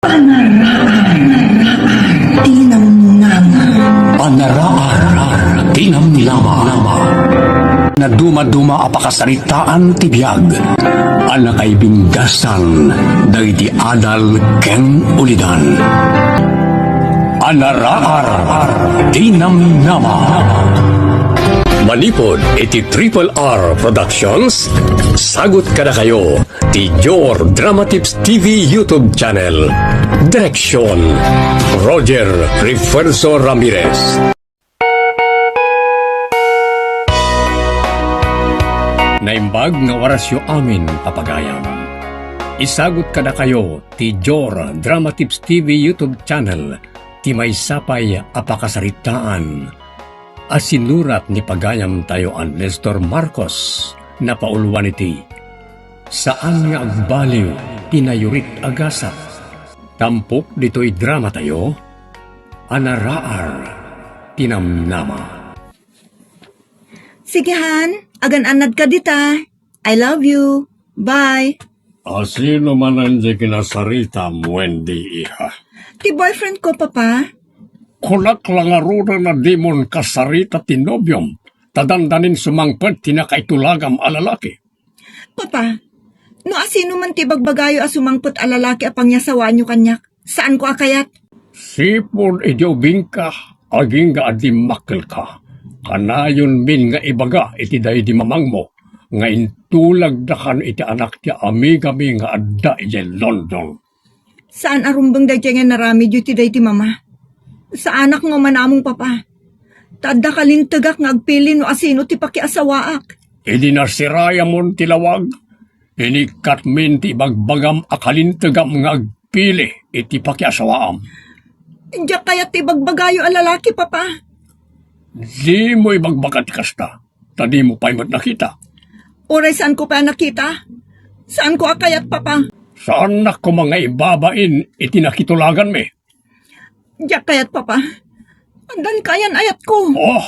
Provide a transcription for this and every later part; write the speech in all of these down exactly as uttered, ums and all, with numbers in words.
Panaraar ti namnama. Panaraar ti namnama. Nadumaduma a pakasaritaan ti biag a nakaibinggasan dagiti adal ken ulidan. Panaraar ti namnama. Manipud iti Triple R Productions, sagut kadakayo ti Jor Dramatips T V YouTube channel. Direksyon, Roger Refuerzo Ramirez. Naimbag nga orasyo amin, papagayam. Isagut kadakayo ti Jor Dramatips T V YouTube channel ti maysa pay a pakasaritaan a sinurat ni pagayamtayo a Nestor Marcos, napauluan iti Saan nga Agbaliw ti Nayurit a Gasat. Tampok ditoy dramatayo, Panaraar ti namnama. Sige, Han, agan-annadka dita. I love you. Bye. Asino manen ti kinasaritam, Wendy, iha? Ti boyfriend ko, Papa. Kunak la ngaruden a dimon kasarita ti nobiom, ta dandanin sumangpet ti nakaitulagam a lalaki. Papa, no asino man ti ibagbagayo a sumangpet a lalaki a pangiasawaanyo kaniak, saanko a kayat. Sipud idi ubingka, agingga a dimmakkelka, kanayonmin nga ibaga iti daydi mamangmo nga intulagdakan iti anak ti amigami nga adda idiay London. Saan a rumbeng daytoy nga inaramidyo iti daydi mama. Saanak nga umanamong, Papa. Ta adda kalintegak nga agpili no asino ti pakiasawaak. Idi nasirayamon ti lawag, inikkatmin ti ibagbagam a kalintegam nga agpili iti pakiasawaam. Diak kayat ti ibagbagayo a lalaki, Papa. Dimo ibagbaga ti kasta, ta dimo pay met nakita. Uray saanko pay a nakita, saanko a kayat, Papa. Saannak koma nga ibabain iti nakitulaganmi. Diak kayat, Papa. Addan kaayan-ayatko. Oh,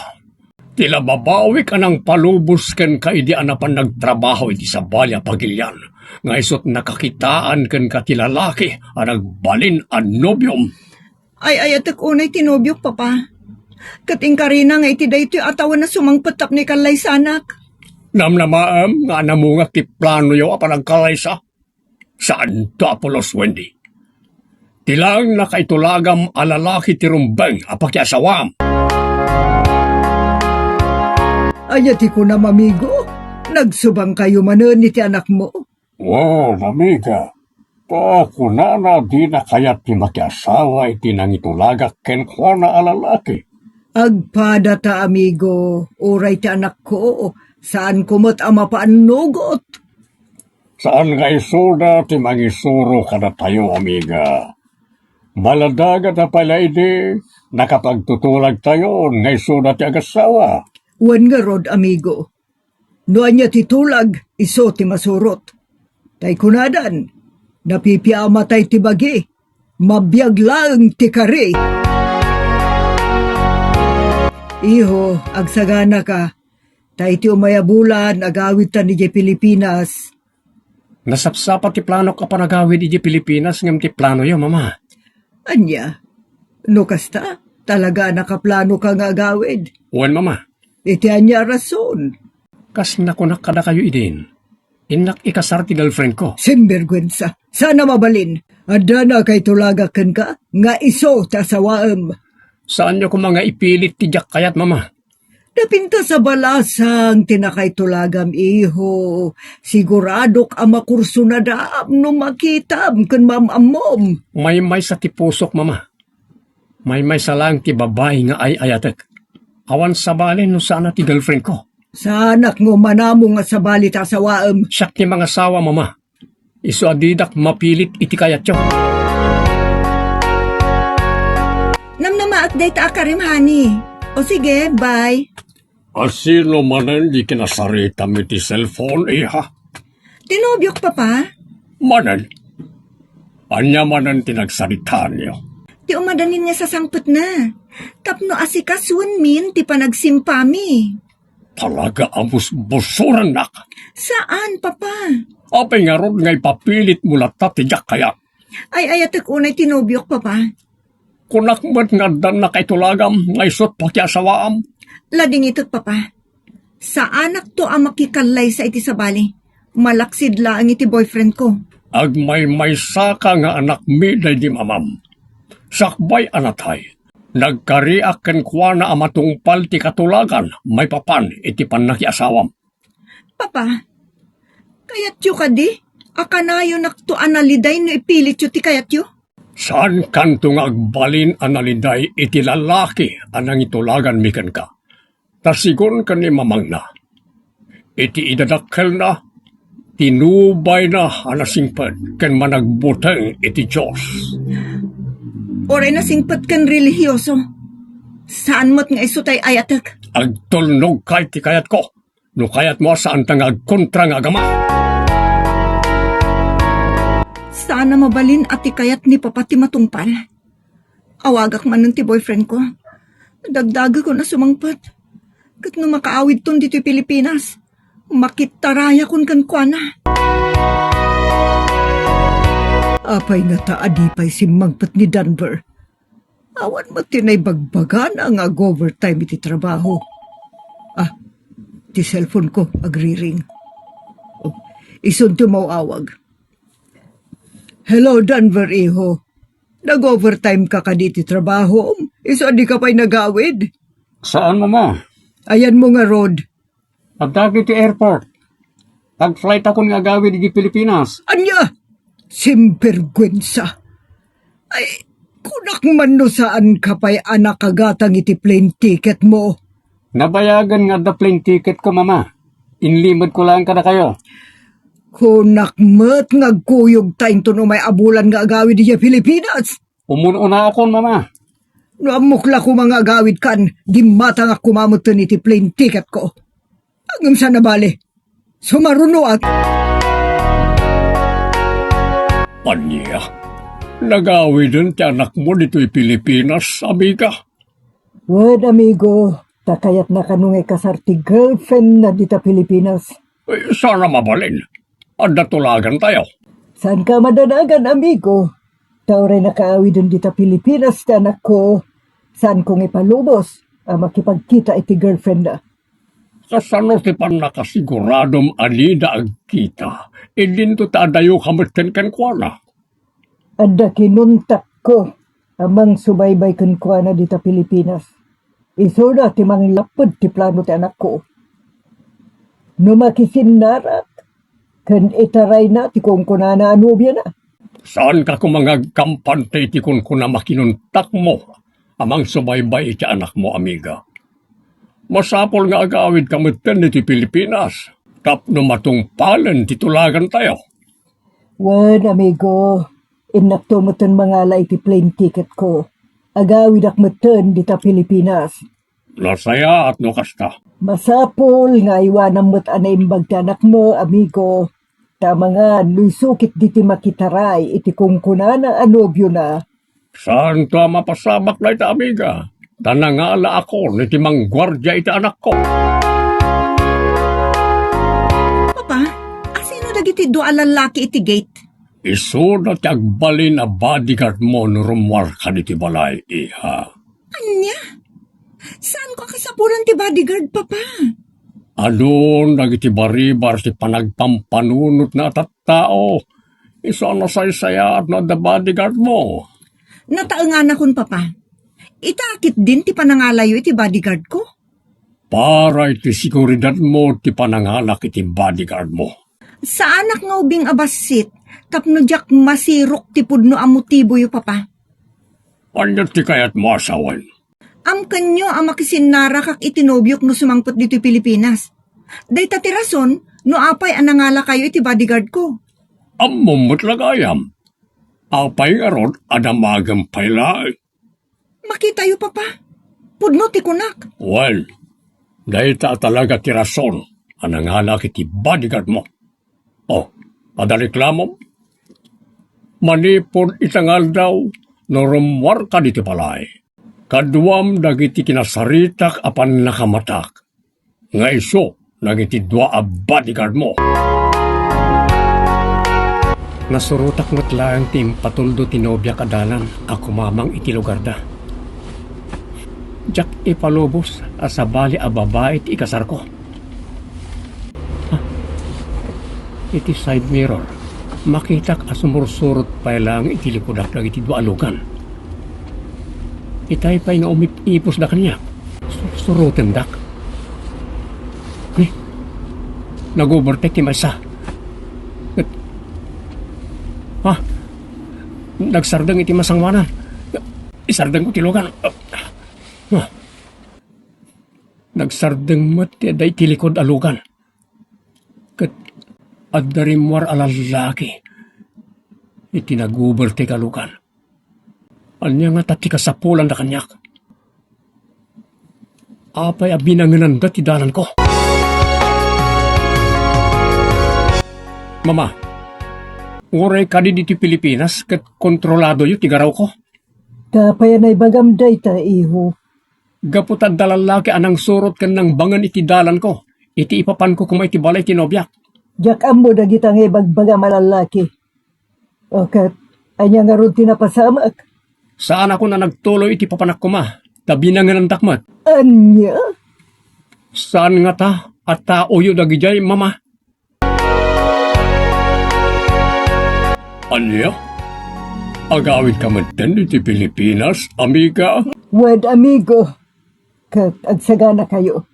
ti la babawik a nangpalubos kenka idi a napan nagtrabaho iti sabali a pagilian, nga isut' nakakitaan kenka ti lalaki a nagbalin a nobiom. Ay-ayatek unay ti nobiok, Papa. Ket inkarina nga iti daytoy a tawen a sumangpet tapno ikallaysanak. Namnamaem nga anamungak ti planoyo a panagkallaysa. Saanto a pulos, Wendy. Ti laeng nakaitulagam a lalaki ti rumbeng a pakiasawaam. Ania ti kunam, amigo? Nagsubangkayo manen iti anakmo? Wen, amiga. Ta kunana dina kayat ti makiasawa iti nangitulagak kenkuana a lalaki. Agpadata, amigo, uray ti anakko, saanko met a mapaannugot. Saan nga isuda ti mangisuro kadatayo, amiga. Maladagat a pay la idi nakapagtutulagtayon nga isuda ti agasawa. Wen ngarud, amigo. No ania ti tulag, isu ti masurot. Tay kunadan, napipiamatay ti bagi, mabiag laeng ti kari. Iho, agsaganaka, ta iti umay a bulan, agawidtan idiay Pilipinas. Nasapsapa ti planok a panagawid idiay Pilipinas ngem ti planoyo, Mama. Ania? No kasta, talaga a nakaplanoka nga agawid? Wen, Mama. Iti ania a rason? Kas nakunak kadakayo idin, innak ikasar ti girlfriend ko. Sinbergwensa. Saan a mabalin. Adda nakaitulagak kenka nga isu ti asawaem. Saanyo koma nga ipilit ti diak kayat, Mama. Napintas a balasang ti nakaitulagam, iho. Siguradok a makursunadam no makitam ken maam-ammom. Maymaysa ti pusok, Mama. Maymaysa laeng ti babai nga ay-ayatek. Awan sabali no saan a ti girlfriend ko. Saanak nga umanamong a sabali ta asawaem. Siak ti mangasawa, Mama. Isu a didak mapilit iti kayatyo. Namnamaak dayta a karim, honey. O sige, bye. Asino manen di kinasaritam iti cellphone, iha? Ti nobiok, Papa. Manen? Ania manen ti nagsaritaanyo? Ti umadanin nga sasangpetna. Tapno asikasuenmin ti panagsimpami. Talaga a busbusorennak. Saan, Papa? Apay ngarud nga ipapilitmo latta ti diak kayat? Ay-ayatek unay ti nobiok, Papa. Kunak met nga addan nakaitulagam nga isut pakiasawaam. Ladingitek, Papa. Saanakto a makikallaysa iti sabali. Malaksid laeng iti boyfriend ko. Agmaymaysaka nga anakmi daydi mamam. Sakbay a natay, nagkariak kenkuana a matungpal ti katulagan maipapan iti pannakiasawam. Papa, kayatyo kadi a kanayonakto a naliday no ipilityo ti kayatyo? Saankanto nga agbalin a naliday iti lalaki a nangitulaganmi kenka. Ta sigun ken ni mamangna, iti idadakkelna, tinubayna a nasingpet ken managbuteng iti Dios. Uray nasingpet ken relihioso, saan met nga isu tay ayatek. Agtulnogka iti kayatko. No kayatmo a saanta nga agkontra nga agama. Saan a mabalin a ti kayat ni Papa ti matungpal. Awagak manen ti boyfriend ko. Dagdagekon a sumangpet. Ket no makaawidton ditoy Pilipinas, makitarayakon kenkuana. Apay ngata a di pay simmangpet ni Denver? Awan met ti naibagbagana nga ag-overtime iti trabaho. Ah, ti cellphone ko, agriring. Oh, isun ti umawawag. Hello, Denver, iho. Nag-overtime ka kadi iti trabaho? Isu a di ka pay nagawid? Saan, Mama. Ayanmo ngarud. Adda iti airport. Tag-flight akon nga agawid iti Pilipinas. Ania? Simbergwensa. Ay, kunak man no saan ka pay a nakagatang iti plane ticket mo. Nabayagen nga adda plane ticket ko, Mama. Inlimed ko laeng kadakayo. Kunak met nga agkuyog ta inton umay a bulan nga agawid idiay Pilipinas. Umun-unakon, Mama. No ammok la koma nga agawidkan, dimmatangak koma metten iti plane ticket ko. Ngem saan a bali, sumarunoak. Ania? Nagawiden ti anakmo ditoy Pilipinas, amiga? Wen, amigo, ta kayatna kano nga ikasar ti girlfriendna dita Pilipinas. Eh, saan a mabalin. Adda tulagantayo. Saanka madanagan, amigo. Ta uray nakaawiden dita Pilipinas ti anakko, saanko nga ipalubos a makipagkita iti girlfriendna. Kasano ti pannakasiguradom a dida agkita? Idinto ta adayoka metten kenkuana. Adda kinuntakko a mangsubaybay kenkuana dita Pilipinas. Isuna ti manglapped ti plano ti anakko. No makisinnarak ken itarayna ti kunkunana a nobiana. Saanka koma nga agkampante iti kunkuna makinuntakmo a mangsubaybay iti anakmo, amiga. Masapul nga agawidka metten iti Pilipinas tapno matungpalen ti tulagantayo. Wen, amigo, innakto metten mangala iti plane ticket ko. Agawidak metten dita Pilipinas. Nasayaat no kasta. Masapul nga aywanam met a naimbag ti anakmo, amigo. Ta amangan no isu ketdi ti makitaray iti kunkunana a nobiona. Saanto a mapasabak dayta, amiga, ta nangalaakon iti mangguardia iti anakko. Papa, asino dagiti dua a lallaki iti gate? Isuda ti agbalin a bodyguard mo no rummuarka diti balay, iha. Ania? Saanko a kasapulan ti bodyguard, Papa? Adun dagiti baribar ti panagpampanunotna a tattao. Isu a nasaysayaat no adda bodyguard mo. Nataenganakon, Papa. Ita ketdin ti panangalayo iti bodyguard ko? Para iti seguridad mo ti panangalak iti bodyguard mo. Saanak nga ubing a bassit tapno diak masirok ti pudno a motiboyo, Papa. Ania ti kayatmo a sawen? Amkenyo a makisinnarakak iti nobiok no sumangpet ditoy Pilipinas. Dayta ti rason no apay a nangalakayo iti bodyguard ko. Ammom met la gayam. Apay ngarud a damagem pay laeng? Makitayo, Papa. Pudno ti kunak. Well, dayta a talaga ti rason a nangalak iti bodyguard mo. Oh, adda reklamom? Manipud ita nga aldaw, no rummuarka diti balay, kaduam dagiti kinasaritak a pannakamatak nga isu dagiti dua a bodyguard mo. Nasurotak met laeng ti impatuldo ti nobiak a dalan a kumamang iti lugarda. Diak ipalubos a sabali a babai ti ikasarko. Ah, iti side mirror, makitak a sumursurot pay laeng iti likudak dagiti dua a lugan. Itay pay nga umip-ipusda kaniak. Su-, surotendak. Ni, nag-overtake ti maysa. Ket, ha? Nagsardeng iti masangoanan. Isardengko ti lugan. Ah. Nagsardeng met ti adda iti likud a lugan. Ket adda rimmuar a lallaki iti nag-overtake a lugan. Ania ngata ti kasapulanda kaniak? Apay a binangenanda ti dalanko? Mama, uray kadi ditoy Pilipinas ket kontroladoyo ti garawko? Ta apay a naibagam dayta, iho? Gapu ta adda lallaki a nangsurot ken nangbangen iti dalanko, iti ipapanko koma iti balay ti nobiak. Diak ammo dagita nga ibagbagam a lallaki. O ket, ania ngarud ti napasamak? Saanakon a nagtuloy iti papanak koma, ta binangenandak met. Ania? Saan ngata a taoyo dagidiay, Mama? Ania? Agawidka metten iti Pilipinas, amiga? Wen, amigo. Ket agsaganakayo.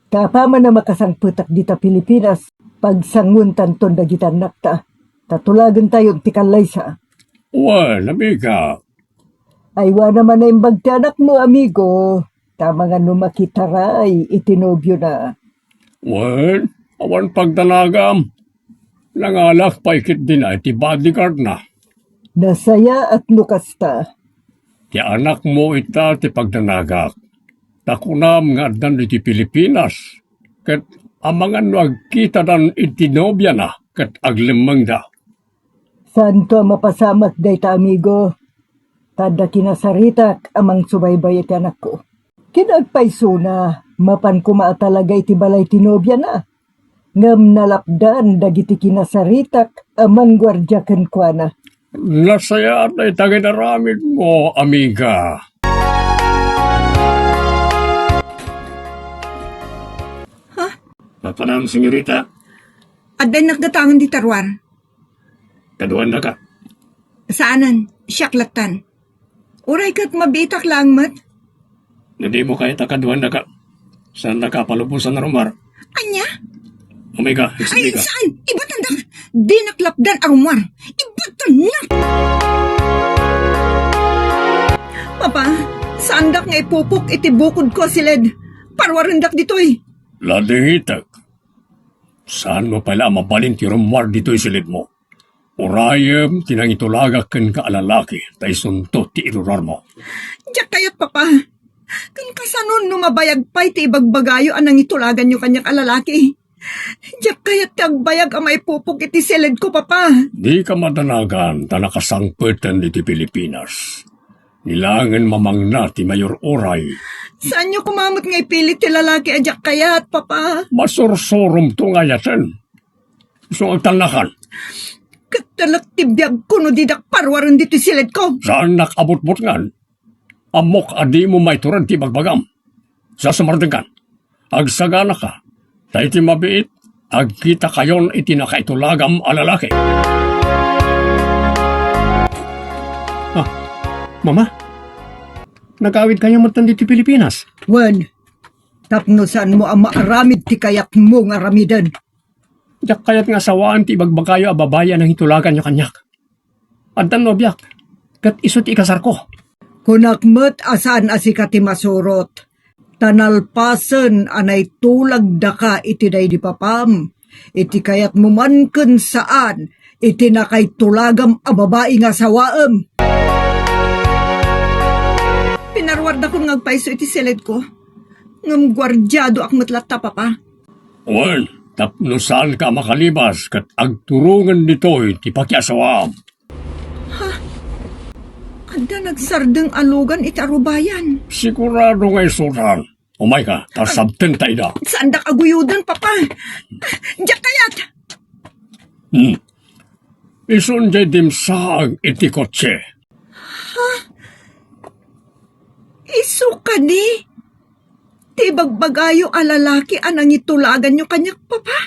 Ta apaman a makasangpetak dita Pilipinas, pagsanguentanton dagiti annakta, ta tulagentayon ti kallaysa. Wen, amiga. Aywana man a imbag ti anakmo, amigo, ta amangan no makitaray iti nobiona. Wen, awan pagdanagam. Nangalak pay ketdi iti bodyguardna. Nasayaat no kasta. Ti anakmo ita ti pagdanagak. Ta kunam nga addan iti Pilipinas. Ket amangan no agkitadan iti nobiana ket aglemmengda. Saanto a mapasamak dayta, amigo. Ta adda kinasaritak a mangsubaybay iti anakko. Ken agpaysona, mapan koma a talaga iti balay ti nobiana. Ngem nalapdan dagiti kinasaritak a mangguardia kenkuana. Nasayaat dayta nga inaramidmo, amiga. Ha? Mapanam, senyorita? Adda innak gatangen dita ruar. Kaduandaka? Saanen, siak lattan. Uray ket mabiitak laeng met. No dimo kayat a kaduandaka, saannaka a palubosan a rummuar. Ania? Umayka, ay, saan? Ibatandak. Dinak lapdan a rummuar. Ibatandak. Papa, saandak nga ipupok iti bukodko a siled. Paruarendak ditoy. Ladingitek. Saanmo pay la a mabalin ti rummuar ditoy siledmo. Urayem ti nangitulagak kenka a lalaki, ta isunto ti irurarmo. Diak kayat, Papa. Ken kasanon no mabayag pay ti ibagbagayo a nangitulaganyo kaniak a lalaki? Diak kayat ti agbayag a maipupok iti siledko, Papa. Dika madanagan ta nakasangpeten iti Pilipinas. Ni laengen mamangna ti mayor uray. Saanyo koma met nga ipilit ti lalaki a diak kayat, Papa. Masursuromto nga ayaten. Isu nga agtalnakan. Ket talek ti biagko no didak paruaren ditoy siledko. Saannak a butbutngan. Ammok a dimo maitured ti ibagbagam. Sasumardengkan. Agsaganaka. Ta iti mabiit, agkitakayon iti nakaitulagam a lalaki. Ah, Mama, nagawidkayo metten ditoy Pilipinas? Wen, tapno saanmo a maaramid ti kayatmo nga aramiden. Diak kayat nga asawaan ti ibagbagayo a babai a nangitulaganyo kaniak. Addan nobiak, ket isu ti ikasarko. Kunak met a saan a sika ti masurot, ta nalpasen a naitulagdaka iti daydi papam, iti kayatmo man ken saan iti nakaitulagam a babai nga asawaem. Pinaruardakon nga agpayso iti siledko, ngem guardiadoak met latta, Papa. Wen, tapno saanka a makalibas ket agturongen ditoy ti pakiasawaam. Ha? Adda nagsardeng a lugan iti arubayan. Sigurado nga isuran. Umayka, ta sabtenta ida. Saandak a guyoden, Papa. Diak kayat. Hmm. Isun jay dimsaag iti kotse. Isu kadi? Ti ibagbagayo a lalaki a nangitulaganyo kaniak, Papa?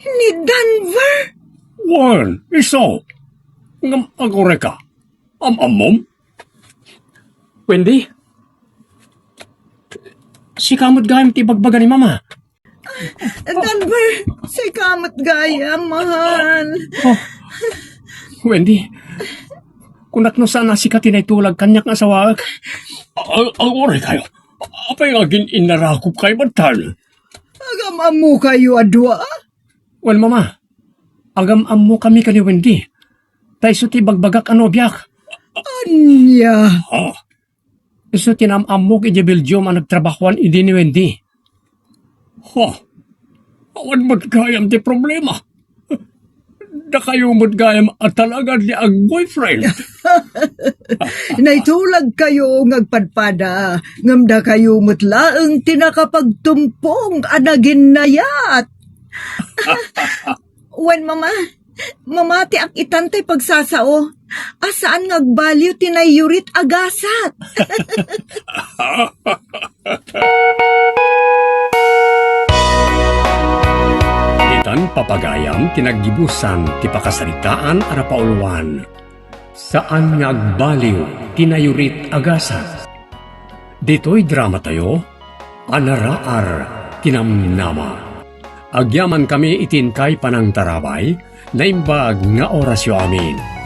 Ni Denver? Wen, isu. Ngem agurayka. Am-ammom? Wendy? Sika met gayam ti ibagbaga ni Mama. Denver, sika met gayam, mahal. Oh. Wendy, kunak no saan a sika ti naitulag kaniak nga asawaek. Al-, aguraykayo. Apay nga agin-innarakopkayo metten? Agam-ammokayo a dua? Wen, Mama. Agam-ammokami ken ni Wendy. Ta isu ti ibagbagak a nobiak. Ania? Ah. Isu ti naam-ammok idiay Belgium a nagtrabahoan idi ni Wendy. Ha? Awan met gayam ti problema. Dakayo met gayam a talaga ti ag-boyfriend. Naitulagkayo nga agpadpada, ngem dakayo met laeng ti nakapagtumpong a naginnayat. Wen, Mama, mamatiak itan tay pagsasao a saan nga agbaliw ti naiyurit a gasat. Itan papagayam ti naggibusan ti pakasaritaan a napauluan. Saan nga agbaliw ti naiyurit a gasat. Ditoy dramatayo, a naraar ti namnama. Agyamankami iti inkay panangtarabay, naimbag nga orasyo amin.